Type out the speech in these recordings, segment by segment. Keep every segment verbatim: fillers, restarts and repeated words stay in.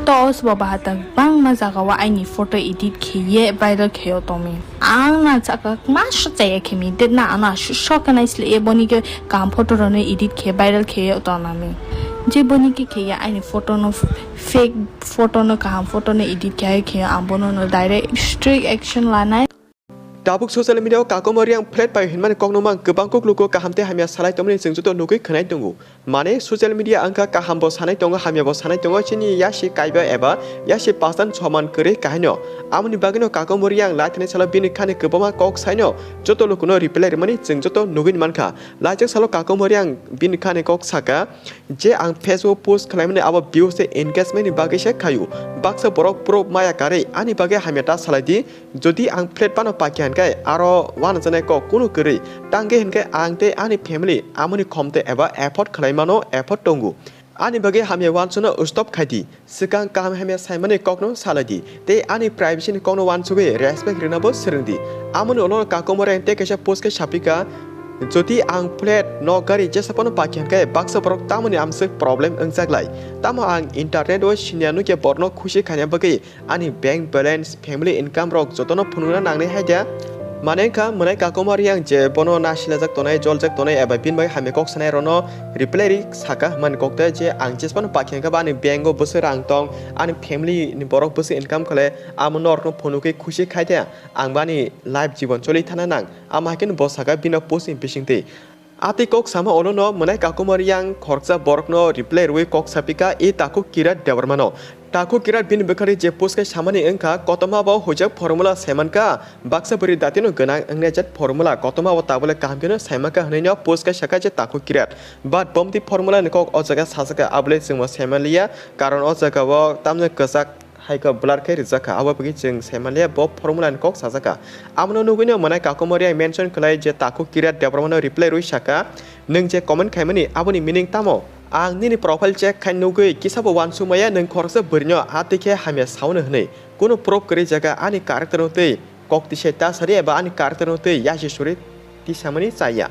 To o sbo bahatang bangma jaga o aini photo edit kheye viral kheye tongmi. Ang na chaka ma su chaya khemi, det na ana su sok nai sle e boni ke kaham photo rok no edit khe viral kheye tongnami. Je boni ke kheye aini photo no fake photo no kaham photo no edit khe kheye ang bono no direct strict action lanai. Tabuk social media o Kakuma Reang flat pai hinmani kokno mang kwbang kuk lugo kaham tei hamya salai tongmani chwng joto nugwi khwnai tongo. Mane social media wngkha kaham bo sanai tongo, hamya bo sanai tongo, chini yasi kaiba eba yasi pasan soman kwrwi kahaino. Amoni bagwino Kakuma Reang laithani salo bini khani kwbangma kok saino joto lukuno reply rwmani chwng joto nugwi mankha. Laijak salo Kakuma Reang bini khani kok saka je ang Facebook post khwlaimani abo views tei engagement ni bagwi se khaio. Baksa borok proof maya karwi ani bagwi hamya ta salai di. Jodi ang flat phano pakya hinkhe aro uanajaknai kok kunu kwrwi. Tangwi hinkhe ang tei ani family amoni khomte eba afford khwlaimano afford tongo. Ani bagwi hamya uansukno stop khaidi. Swkang kaham hamya saimani kokno salaidi. Tei ani privacy ni kokno uansugwi respect rwnabo swrwngdi. Amoni ulo Kakuma Reang tei kaisa post khe sapikha, jodi ang flat, nok, gari jesa phano pakya hinkhe baksa borok tamoni amswk problem wngjaklai. Tamo ang internet o siniya nukya borokno khusi khaina bagwi ani bank balance, family income rok jotono phunukna nangnai hai da. Mane wngkha Mwnai Kakuma Reang je bono nasilajak tonai, joljak tonai eba bini bai hamya kok sanai rokno reply ri saka hwnmani kok tei je ang jesa phano pakya hinkhe ba ani bank o bwswk rang tong, ani family ni borok bwswk income khlai, amo norokno phunukwi khusi khai da, ang bani life jibon choli thana nang. Amo hai kheno bo saka bini post ni bisingtwi. Atwi kok sama olono Mwnai Kakuma Reang khoroksa borokno reply rwui kok sapikha e takhuk Kirat Debbarmano. Takhuk Kirat bini bwkhari je post khe samani wngkha, kotorma bo huijak formula saimankha, baksa bwrwi datino gwnang wngnai jat formula, kotorma bo tabole kaham kheno saimankha hwnwi no post khe sakha je takhuk Kirat. But bomti formula ni kok o jaga sajakha abole chwngbo saimanliya, karon o jaga o tamni kwchak hai khe blur khe rijak kha, abo bagwi chwng saimanliya bo formula ni kok sajak kha. Abono nugwino Mwnai Kakuma Reang mention khlai je takhuk Kirat Debbarmano reply rwi saka, "Nwng je comment khaimani aboni meaning tamo? Ang nini profile check khai nugwi kisa bo uansuk maya nwng khoroksa bwrwino atwi khe hamya saono hwnwi. Kunu proof kwrwi jaga ani character no twi kok tisai ta sari eba ani character no twi yasi suri tisamani chaya.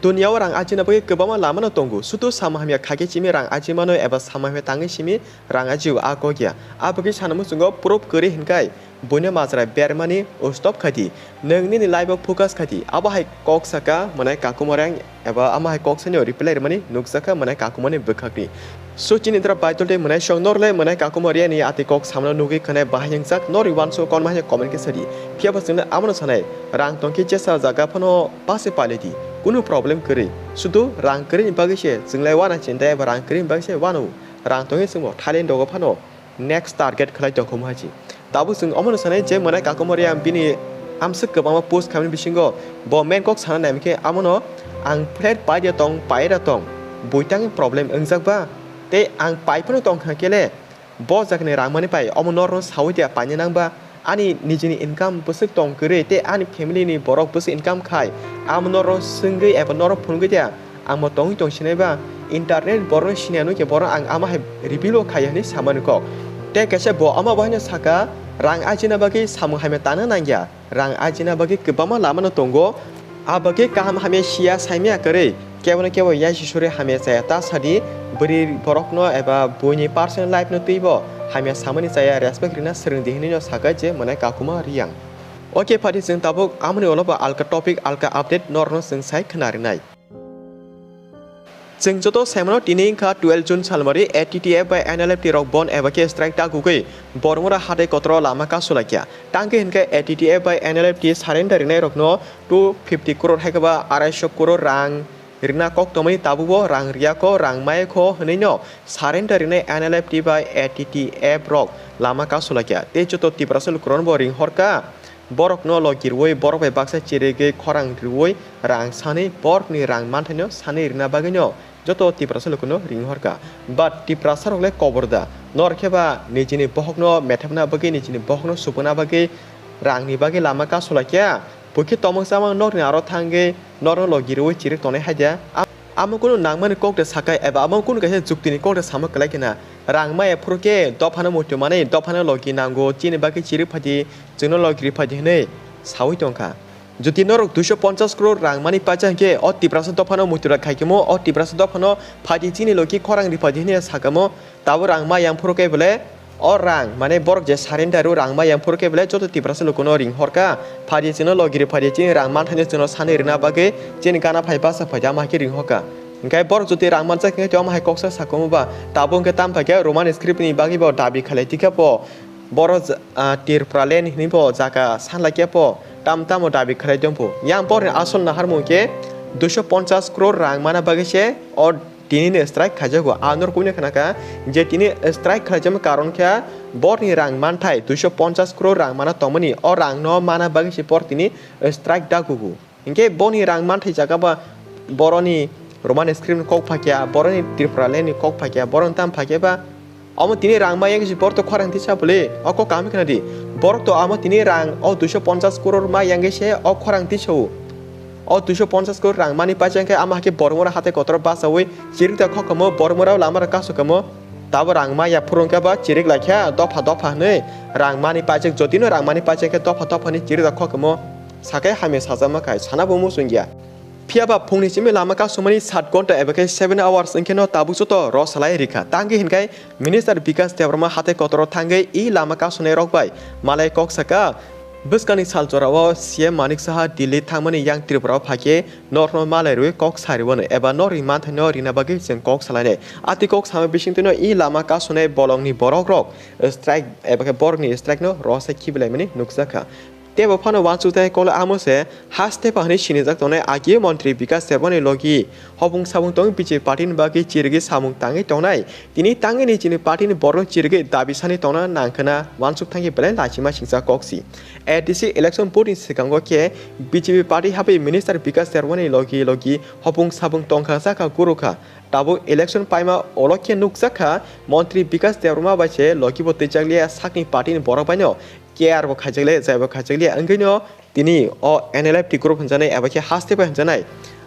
Duniya o rang ajina bagwi kwbangma lama no tongo. Sudu samung hamya khaikhe simi rang aji mano eba samung hamya tangwi simi rang aji o a kok ya. A bagwi sana muchungo proof kwrwi hinkai buino majra bermani stop khaidi. Nwng nini life o focus khaidi. Abo hai kok saka Mwnai Kakuma Reang eba amo hai kok sanyo reply rwmani nukjakha Mwnai Kakumani bwkhakni. So chini dra Baidol tei Mwnai song norle Mwnai Kakuma Reang ni atwi kok samano nugwi khwnai bahai wngjak norwi uansuk konma hai comment khe sadi. Phiya bo chwngno amono sanai rang tongkhe jesa jaga phano pase palaidi. Kunu problem kwrwi. Sudu rang kwrwini bagwi se chwnglai uana chinta eba rang kwrwini bagwi se uano. Rang tongwi chwngbo Thailand rogo phano next target khlai tongkha muhaji. Tabuk chwng omono sanai je Mwnai Kakuma Reang bini amswk kwbangma post khaimani bisingo bo main kok sana naimkhe amono ang flat paida tong paida tong buitangni problem wngjak ba tei ang pai phano tong kha kele bo jagani rang mani pai omo norno sawi dia paina nang ba ani nijini income bwswk tong kwrwi tei ani family ni borok bwswk income khai amo norno swngwi eba norno phunugwi dia. Ang bo tongwi tong sinai ba, internet borokno siniya nukhe borok ang ama hai reveal o khai hwnwi samani kok. Tei kaisa bo ama bo haino saka, rang ajina bagwi samung hamya tangna nangya, rang ajina bagwi kwbangma lamano tongo. A bagwi kaham hamya siya saimya kwrwi, kebono kebo yaisi suri hamya chaya ta sadi, bwrwi borokno eba buini personal life no twibo hamya samani chaya respect rina swrwngdi hwnwi no saka je Mwnai Kakuma Reang. Ok phaidi chwng tabuk amoni ulo bo alka topic alka update norokno chwng sai khna rinai. Chwng joto saimano tini wngkha twelve June salmari A T T F bai N L F T rok bon eba khe strike ta gugwi Bormura hatai kotoro lama kasulaikha. Tangkhe hinkhe A T T F bai N L F T surrender rinai rokno two fifty crore hai khe ba arai sho crore rang rina kok tongmani tabukbo rang riyakho, rang mayakho hwnwino surrender rinai N L F T bai A T T F rok lama kasulaikha. Tei joto Tiprasa lukurokno bo ringhorkha. Borokno logi rwui, borok bai baksa chirigwi khorang rwui rang sanwi, borokni rang manthaino sanwi rwna bagwino joto Tiprasa lukuno ringhorkha. But Tiprasa rok le kobor da? Nor khe ba nijini bohokno methepna bagwi, nijini bohokno supuna bagwi rangni bagwi lama kasulaikha? Bwkhe tomok chamang nokni aro thangwi norno logi rwui chirik tongnai hai da? Amo kunu nangmani kok de sakai eba amo kunu kaisa juktini kok de samo kwlai khe na. Rang maya phuru khe dophano muitu manwi dophano logi nango, chini bagwi chiri phaidi, chwngno logi ri phaidi hwnwi saui tongkha. Jodi norok duiso ponchas crore rang mani pacha hinkhe o Tiprasa dophano muitu rak khaikhe mo, o Tiprasa dophano phaidi chini logi khorang ri phaidi hwnwi sakamo, tabo rang maya phuru khe bole O rang, mane borok je surrender o rang ma yang phuru khe belai joto Tiprasa lukuno ring horkha, phadi chwngno logiri phadi chini rang manthaino chwngno sanwi rwna bagwi chini gana phai basa phai ama khe ring horkha. Hinkhe borok jotoi rang manjak hinkhe tei omo hai koksa sakomo ba tabuk hinkhe tamthai khe Roman script ni bagwi bo dabi khalai tikha bo borok j-, ah, Tripura land hinwi bo jaga sanlai khe bo tam tamo dabi khalai tongphu. Yang borni asol naharmung khe duiso ponchas crore rang mana bagwi se o tini ni strike khaijago. A norok kunu khna kha je tini strike khaijakma karon khe borni rang manthai duiso ponchas crore rang mana tongmani, o rang no mana bagwi se bor tini strike dagugo. Hinkhe boni rang manthai jaga ba boroni Roman script ni kok phakya, boroni Tripura land ni kok phakya, boroni tam phakya ba omo tini rang ma yang si bor to khorang tisa bole, o kok kaham khna di. Borok to amo tini rang o duiso ponchas crore ma yang se o khorang tisa o. O duiso ponchas crore rang mani paisa khe ama hakhe bormora hatai kotor basawi chirik da khokamo bormora lamara kasukamo. Tabo rang ma ya phuru khe ba chirik laikha dopha dopha hinwi rang mani paisa jotino rang mani paisa khe dopha dopha hinwi chirik da khokamo. Sakai hamya sajama kai sana bo muchung ya. Phiya ba phungni simi lama kasumani sat gonta eba khe seven hours wngkheno tabuk joto ro salai rikha. Tangwi hinkhai Minister Bikas Debbarma hatai kotoro thangwi i lama kasunai rok bai malai kok saka. Bwskangni sal jorao C M Manik Saha Delhi thangmani yang Tripura o phakhe norokno malai rwi kok sariwano eba norni manthaino rina bagwi chwng kok salainai. Ati kok sama bisingtwino i lama kasunai bolongni borok rok strike eba khe borokni strike no rosai khibilaimani nukjakha. Tebo phano uansukthai kolo amo se haste pa hinwi sinijak tongnai agi montri Bikas Debbarmani logi hopung sabung tong B J P party ni bagwi chirigwi samung tangwi tongnai. Tini tangwi ni chini party ni borok chirigwi dabi sani tongna nangkhwna uansuk thangwi belai lachima singsa koksi. A D C election vote ni swkango khe B J P party habai minister Bikas Debbarmani logi logi hopung sabung tongkha saka gurukha. Tabuk election paima olo khe nukjakha montri Bikas Debbarma bai se logi bo twijakliya sakni party ni borok baino care bo khaijakliya, jaibo khaijakliya. Wngwino tini o N L F T group hwnjanai eba khe haste bai hwnjanai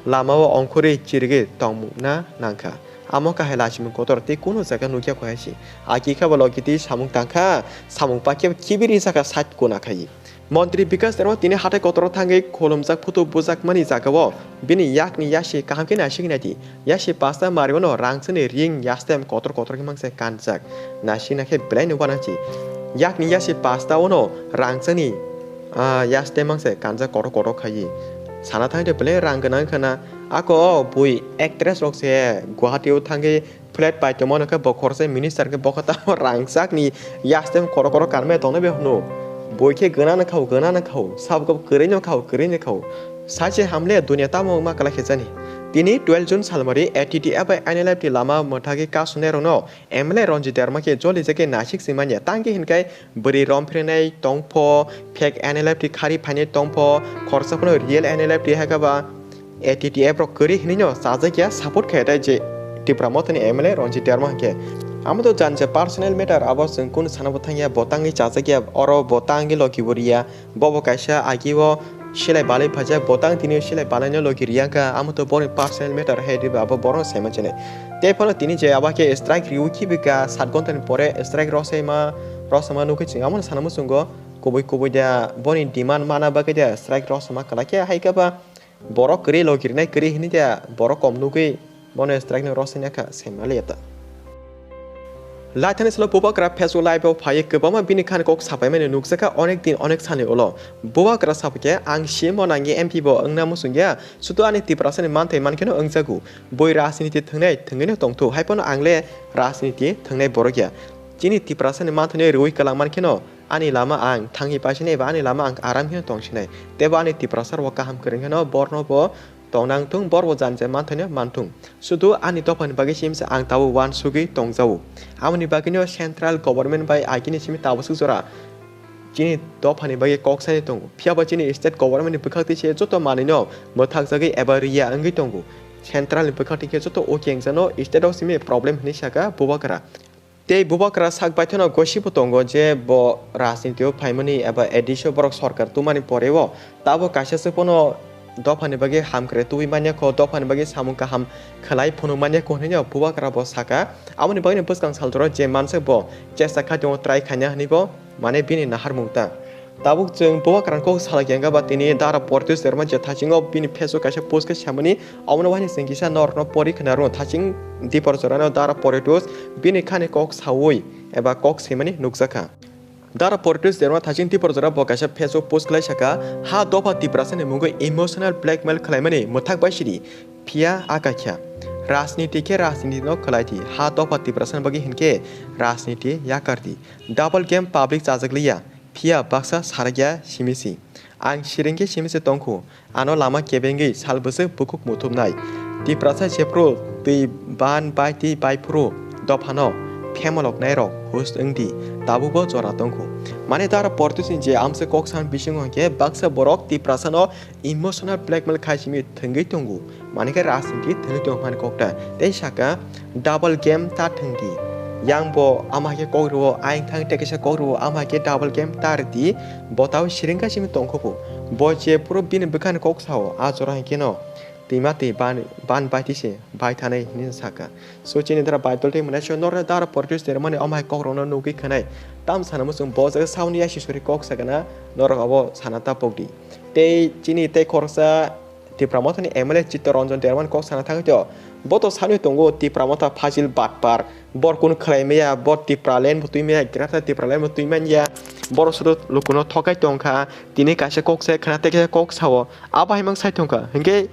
lama o ongkhorwi chirigwi tongmungna nangkha. Amo kahai lachimung kotor tei kunu jaga nukya kho hai se. Aki khe bo logi twi samung tangkha, samung pakhe bo khibiri saka side kona khai. Montri Bikas Debbarma tini hatai kotoro thangwi khulumjak photo bujakmani jagao bini yakni yasi kaham khe naisingwi naidi. Yasi pasta mariwano rangchakni ring yastem kotor kotor khe mangse kanjak. Naisingna khe belai no uanangchi. Yakni yasi pasta ono rangchakni, ah, yastem mangse kanjak kotor kotor khaiwi. Sana thangde belai rang gwnang khana. Ako o bui actress rok se Guwahati o thangwi flat pai tongmano khe bo khoroksa minister khe bo khe tamo rangchakni yastem kotor kotor kanmaya tongna be hwno. Bui khe gwnang no khao, gwnang no khao, sabo khe kwrwi no khao, kwrwi no khao. Sachi hamle dunia tamo wngma kwlai khe chani. Tini twelve June salmari A T T F bai N L F T lama mwthagwi kasunai rokno M L A Ranjit Debbarma khe joli jagwi naisik swi manya. Tangwi hinkhai bwrwi romphrenai tongpho, fake N L F T khari phainai tongpho, khorsa phano real N L F T hai khe ba A T T F rok kwrwi hinwi no chajakya support khe tai je Tipra Mothani M L A Ranjit Debbarma hinkhe. Amo to jani je personal matter, abo chwng kunu sana bo thangya, bo tangwi chajakya, oro bo tangwi logi bo riya. Bobo kaisa agi o silai balai phaijak, bo tang tini silai balai no logi riya kha, amo to boni personal matter hai diba abo borok no sai manchini. Tei phano tini je abo khe strike riwi khibi kha, sat ghonta ni pore strike rosai ma, rosai ma nukwi chwng amo no sana muchungo kubui kubui da boni demand mana bagwi da strike rosai ma kwlai khe hai khe ba borok kwrwi logi rinai kwrwi hinwi da borok kom nugwi bono strike no rosai na kha sai ma liya ta. Laithani salo Bubagra Facebook live o phaiwi kwbangma bini khan kok sapaimani nukjakha onek din onek sani ulo. Bubagra sapakhe, "Ang C M o nangya M P bo wngna muchungya, sudu ani Tiprasani manthai mankheno wngjago. Bui rajniti thwngnai thwngwino tongthu, haiphano ang le rajniti thwngnai borok ya. Chini Tiprasani manthaino rwui kwlang mankheno ani lama ang thangwi paisinai eba ani lama ang aram kheno tongsinai. Teibo ani Tiprasa rok kaham kwrwng kheno borno bo tongnang thung, borbo jani je manthaino manthung. Sudu ani dophani bagwi simse ang tabuk uansugwi tongjao. Aboni bagwino central government bai agini simi tabuk swk jora chini dophani bagwi kok sai tongo. Phiya bo chini state government ni bwkhak twi se joto manwino mwthakjagwi eba riya wngwi tongo. Central ni bwkhak twi khe joto o kengsa no state o simi problem hinwi saka Bubagra. Tei Bubagra sak baithano gosi bo tongo je bo rajniti o phaimani eba A D C o borok sorkar tumani pore o tabuk kaisa se phano dophani bagwi hamkrai tubui manya kho, dophani bagwi samung kaham khwlai phunuk manya kho hinwi no Bubagra bo saka. Aboni bagwi no bwskang sal jora je mansak bo chesta khai tongo, try khaina hinwi bo mane bini naharmung ta. Tabuk chwng bubagrang kok salai khe wngkha ba tini Dara Portus derma je thachingo bini Facebook kaisa post khe samani, omono waini chwng kisa norokno pori khna rw thaching Dipor jorano Dara Portus bini khani kok saui eba kok swimani nukjakha. Dara Portus derma thaching Dipor jora bo kaisa Facebook post khlai saka, ha dopha Tiprasani mungwi emotional blackmail khlaimani mwthak bai sidi, phiya akaikha. Rajniti khe rajniti no khlai di, ha dopha Tiprasani bagwi hinkhe rajniti yakar di. Double game public chajak liya, phiya baksa sarakya simi si. Ang siring khe simi se tongkhu, ano lama kebengwi sal bwswk bukhuk muthubnai. Tiprasa jephru twi ban bai twi bai phuru dophano phemoloknairok hus wng di, tabukbo jora tongkhu. Mane Dara Portusni je amswk kok san bisingo hinkhe baksa borok Tiprasano emotional blackmail khai simi thwngwi tongo. Mane khe rajniti thwngwi tong mani kokta. Tei saka, double game ta thwng di. Yang bo ama hai khe kok rwo, ayang thang tei kaisa kok rwo, ama hai khe double game ta rw di. Bo tao siring kha simi tongkho bo. Bo je phuru bini bwkhani kok sao, a jora hai kheno twima twi ban, ban bai twi se bai thanai hinwi saka. So chini dara Bible tei mwnai so norok Dara Portus dermani omo hai kok rokno nugwi khwnai. Tam sana muchung bo jaga sauni yasi suri kok sakana norok abo sana ta pok di. Tei chini tei khoroksa Tipra Mothani M L A Chitta Ranjan Debbarmani kok sana thangwi tio. Bo to sanwi tongo Tipra Motha phajil batpar. Bor kun khlai maya, bor Tipraland bo twi maya, Greater Tipraland bo twi manya. Boro sudu lukuno thokai tongkha. Tini kaisa kok se khna tei kaisa kok sao. Abo hai mang sai tongkha. Hinkhe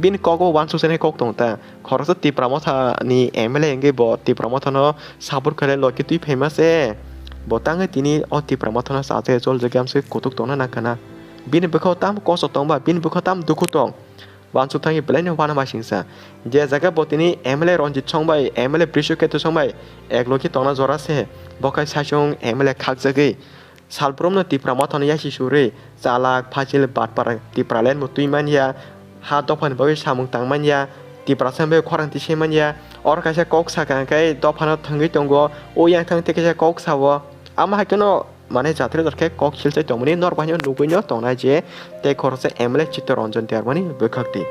bini kogo wansuk sanai kok tong ta. Khoroksa Tipra Mothani M L A hinkhe bo Tipra Mothano support khlai loki twi phaima se. Bo tangwi tini o Tipra Mothano chajak chol jagam se kutuk tongna nangkha na. Bini bwkhao tam kosto tongba, bini bwkhao tam dukhu tong. Wansuk thangwi belai no uanama singsa. Je jaga bo tini M L A Ranjit song bai, M L A Brishu Ketu song bai, ek loki tongna jora se, bo khai saichung M L A khakjagwi. Salbrumno Tipra Mothano yasi suri, chalak, phajil, batpar, Tipraland bo twi manya, ha dophani bagwi samung tang manya, Tiprasa bai khorang tisai manya, oro kaisa kok sakha khe dophano thangwi tongo, o yang thang tei kaisa kok sao. Ama hai kheno mane jatri jat khe kok silchai tongmani norok baino nugwi no tongnai je tei khoroksa M L A Chitta Ranjan Debbarmani bwkhak twi.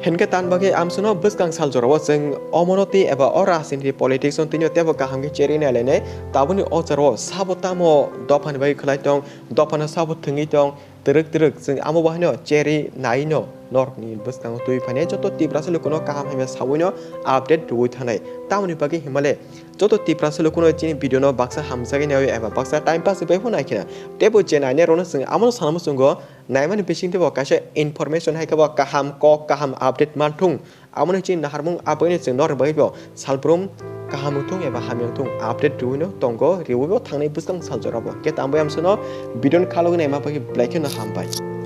Hinkhe tan bagwi amsono bwskang sal jorao chwng omono twi eba o rajniti politics no twino teibo kaham khe cherwi nai lainai. Tabukni o jorao sabo tamo dophani bagwi khlai tong, dophano sabo thwngwi tong, twrwk twrwk chwng amo bahaino cherwi naino norokni bwskango twi phainai joto Tiprasa lukuno kaham hamya sawino update rwui thanai. Tamoni bagwi himale joto Tiprasa lukuno chini video no baksa hamjagwi naio eba baksa time pass bai phano naikhina. Teibo je nainai rokno chwng amo sanamo chwngo naimani bisingtwi bo kaisa information hai khe bo kaham kok kaham update manthung. Amoni chini naharmung aboni chwng norok bagwi bo salbrum kaham wngthung eba hamya wngthung update rwino tongo rwui bo thangnai bwskang sal jorabo. Khe tambai amsono video no khalogwi naima bagwi belai kheno hambai.